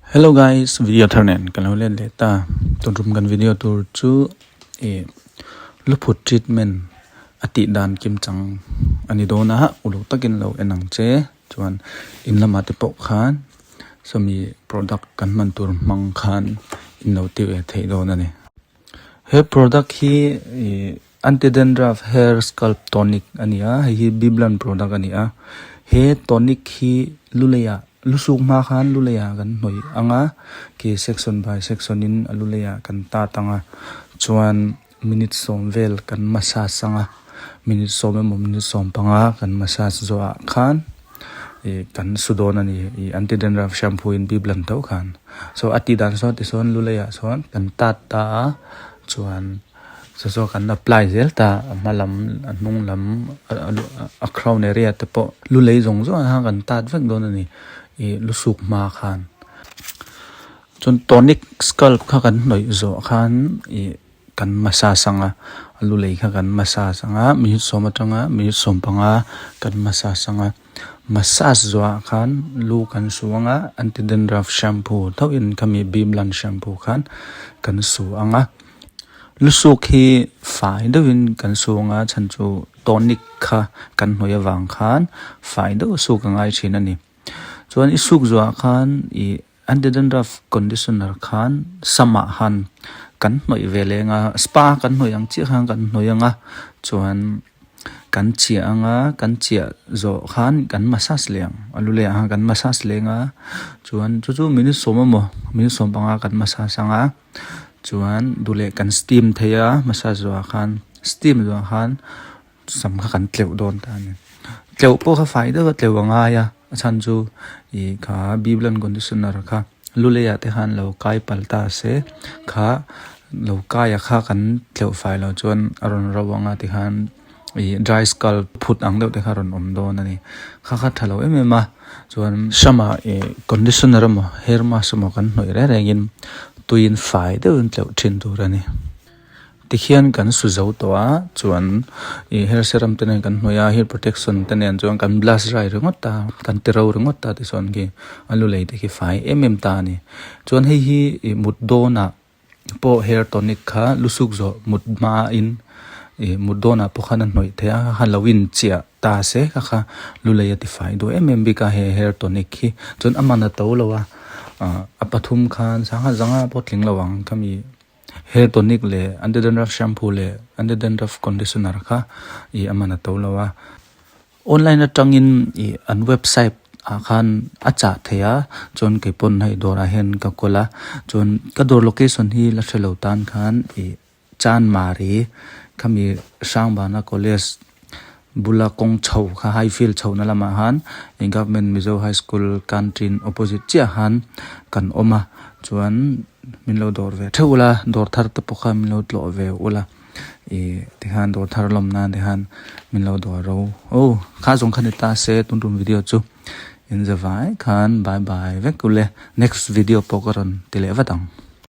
Hello guys, video thar nen kan lo let leh ta. Tun tum kan video tur chu ih luphut treatment a tih dan kim chang a ni dawn a, uluk takin lo en ang che. Chuan in lamah te pawh khan sawmi product kan hman tur hmang khan in lo ti ve theih dawn a ni. He product hi ih anti dandruff hair scalp tonic a ni a hei hi bibland product a ni a he tonic hi lu leiah lu suk hma khan lu leiah kan hnawih ang a khi section by section in a lu leiah kan tat ang a chuan minute sawm vel kan massage ang a minute sawm emaw minute sawm panga kan massage zawhah khan. Ih kan su dawn a ni ih anti dandruff shampoo in bibland tho khan so a tih dan sawn tisawn lu leiah sawn kan tat ta a chuan saw saw kan apply zel ta a hma lam a hnung lam a crown area te pawh lu lei zawng zawng ah khan kan tat vek dawn a ni ih lu suk hma khan chuan tonic scalp kha kan hnawih zawh khan ih. Kan massage ang a, a lu lei kha kan massage ang a, minute sawm atanga minute 15 kan massage ang a, massage zawhah khan lu kan su ang a, anti dandruff shampoo thauhin khami bimlan shampoo khan kan su ang a, lu suk hi fai deuhin kan su ang a chhan chu tonic kha kan hnawih avang khan fai deuh suk a ngai thin a ni. Chuan i suk zawhah khan ih. Anti dandruff conditioner khan samah han kan hnawih ve leng a spa kan hnawih ang chiah khan kan hnawih ang a chuan kan chiah ang a kan chiah zawh khan kan massage leh ang a lu leh ah khan kan massage leng a chuan chu chu minute sawm emaw minute 15 kan massage ang a chuan duh leh kan steam thei a massage zawhah khan steam zawhah khan sam kha kan tleuh dawn ta a ni tleuh pawh kha fai deuh a tleuh a ngai a a chhan chu ih kha bibland conditioner kha lu leiah te khan lo kai palh ta se kha lo kai a kha kan tleuh fai loh chuan a rawn ro ang a tikhan ih dry scalp phut ang deuh te kha a rawn awm dawn a ni kha kha tha lo em em a chuan sama ih conditioner emaw hair mask emaw kan hnawih reng rengin tuiin fai deuhin tleuh thin tur a ni. Tikhian kan su zo tawh a chuan ih hair serum te nen kan hnawih a hair protection te nen chuan kan blush dry ringawt a kan ti ro ringawt a tichuan khi a lu lei te khi fai em em ta a ni chuan hei hi ih mut dawnah pawh hair tonic kha lu suk zawh mut hmain ih mut dawnah pawh khan a hnawih theih a kha lo inchiah ta se kha kha lu lei a ti fai duh em em bik a he hair tonic hi chuan a man a to lo a ah a pathum khan sangha zanga pawh tling lo ang khami. Hair tonic leh anti dandruff shampoo leh anti dandruff conditioner kha ih a man a to lo a online atangin ih an website ah khan a chah thei a chuan kei pawn hei dawrah hian ka kawl a chuan ka dawr location hi la hre lo tan khan ih Chanmari khami Hrangbana college bula kawng chho kha high field chho na lamah khan ih government Mizo high school canteen opposite chiah khan kan awm a chuan min lo dawr ve theuh ula dawr thar te pawh kha min lo tlawh ve ula ih tikhan dawr thar lawm nan tikhan min lo dawr ro aw kha zawng kha ni ta se tun tum video chu in za vai khan bye bye vek ule next video pawh ka rawn ti leh vat ang.